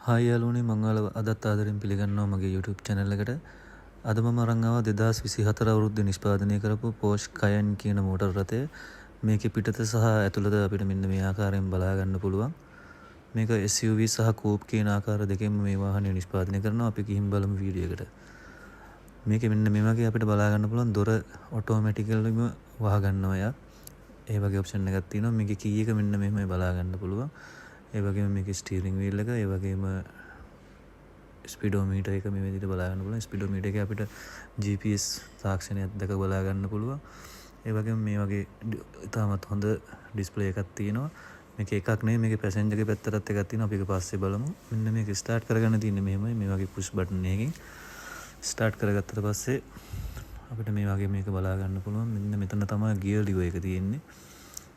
Hi යාළුවනේ, මං ඔයාලව අදත් ආදරෙන් පිළිගන්නවා මගේ YouTube channel එකට. අද මම අරන් ආවා 2024 අවුරුද්දේ නිෂ්පාදනය කරපු Porsche Cayenne කියන මෝටර් රථය. මේකේ පිටත සහ ඇතුළත අපිට මෙන්න මේ ආකාරයෙන් බලා ගන්න පුළුවන්. මේක SUV සහ කූප් කියන ආකාර දෙකෙන්ම මේ වාහනය නිෂ්පාදනය කරනවා. අපි ගිහින් බලමු වීඩියෝ එකට. මේකේ මෙන්න මේ වගේ අපිට බලා ගන්න පුළුවන් දොර ඔටෝමැටිකලිම වහ ගන්නවා යා. ඒ වගේ ඔප්ෂන් එකක් තියෙනවා. මේකේ කී එක මෙන්න මෙහෙමයි බලා ගන්න පුළුවන්. ඒ වගේම මේකේ ස්ටියරින් වීල් එක, ඒ වගේම ස්පීඩෝමීටර් එක මේ විදිහට බලා ගන්න පුළුවන්. ස්පීඩෝමීටර් එකේ අපිට GPS තාක්ෂණයක් දැක බලා ගන්න පුළුවන්. ඒ වගේම මේ වගේ ඉතාමත් හොඳ ඩිස්ප්ලේ එකක් තියෙනවා. මේක එකක් නෙවෙයි, මේකේ පැසෙන්ජර් ගේ පැත්තටත් එකක් තියෙනවා. අපි ඒක පස්සේ බලමු. මෙන්න මේක ස්ටාර්ට් කරගන්න තියෙන්නේ මෙහෙමයි. මේ වගේ පුෂ් බටන් එකකින් ස්ටාර්ට් කරගත්තට පස්සේ අපිට මේ වගේ මේක බලා ගන්න පුළුවන්. මෙන්න මෙතන තමයි ගියර් ලිවර් එක තියෙන්නේ.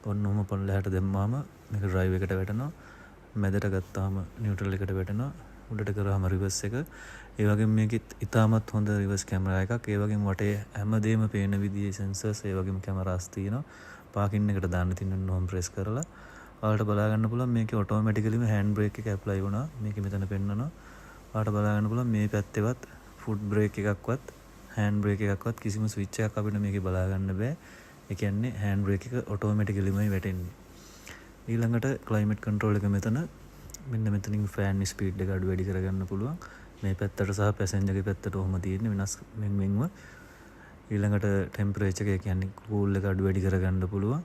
ඔන්න ඔහොම පල්ලෙහාට දැම්මාම මේක ඩ්‍රයිව් එකට වැටෙනවා. මැදට ගත්තාම නියුට්‍රල් එකට වැටෙනවා. උඩට කරාම රිවර්ස් එක. ඒ වගේම මේකෙත් ඉතාමත් හොඳ රිවර්ස් කැමරා එකක්. ඒ වගේම වටේ හැමදේම පේන විදිහේ සෙන්සර්ස්, ඒ වගේම කැමරාස් තියෙනවා. පාකින් එකට දාන්න තියෙන ඔහොම ප්‍රෙස් කරලා ඔයාලට බලා ගන්න පුළුවන් මේකේ ඔටෝමැටිකලිම හෑන්ඩ් බ්‍රේක් එක ඇප්ලයි වුණා. මේකේ මෙතන පෙන්නනවා. ඔයාලට බලා ගන්න පුළුවන් මේ පැත්තේවත් ෆුට් බ්‍රේක් එකක්වත් හෑන්ඩ් බ්‍රේක් එකක්වත් කිසිම ස්විච් එකක් අපිට මේකේ බලා ගන්න බෑ. ඒ කියන්නේ හෑන්ඩ් බ්‍රේක් එක ඔටෝමැටිකලිමයි වැටෙන්නේ. ඊළඟට ක්ලයිමේට් කන්ට්‍රෝල් එක මෙතන, මෙන්න මෙතනින් ෆෑන් ස්පීඩ් එක අඩු වැඩි කරගන්න පුළුවන්. මේ පැත්තට සහ පැසෙන්ජර්ගේ පැත්තට ඔහොම තියෙන්නේ වෙනස් වෙන් වෙන්ව. ඊළඟට ටෙම්පරේචර් එක, ඒ කියන්නේ කූල් එක අඩු වැඩි කරගන්න පුළුවන්.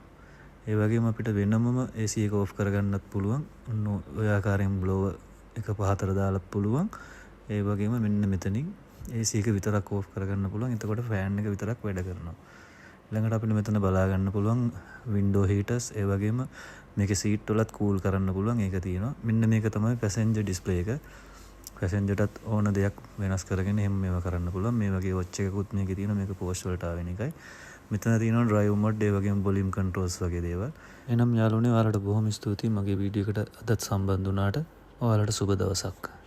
ඒ වගේම අපිට වෙනමම AC එක ඔෆ් කරගන්නත් පුළුවන්. ඔන්න ඔය ආකාරයෙන් බ්ලෝවර් එක පහතට දාලත් පුළුවන්. ඒ වගේම මෙන්න මෙතනින් AC එක විතරක් ඕෆ් කරගන්න පුළුවන්. එතකොට ෆෑන් එක විතරක් වැඩ කරනවා. ඊළඟට අපිට මෙතන බලා ගන්න පුළුවන් වින්ඩෝ හීටර්ස්, ඒ වගේම මේකේ සීට් වලත් කූල් කරන්න පුළුවන්, ඒක තියෙනවා. මෙන්න මේක තමයි පැසෙන්ජර් ඩිස්ප්ලේ එක. පැසෙන්ජර්ටත් ඕන දෙයක් වෙනස් කරගෙන එහෙම මේවා කරන්න පුළුවන්. මේ වගේ වොච් එකකුත් මේකේ තියෙනවා. මේක පෝෂ් වලට ආවෙන එකයි. මෙතන තියෙනවා ඩ්‍රයිව් මොඩ්, ඒ වගේම වොලියුම් කන්ට්‍රෝල්ස් වගේ දේවල්. එහෙනම් යාළුවනේ, ඔයාලට බොහොම ස්තුතියි මගේ වීඩියෝ එකට අදත් සම්බන්ධ වුණාට. ඔයාලට සුබ දවසක්.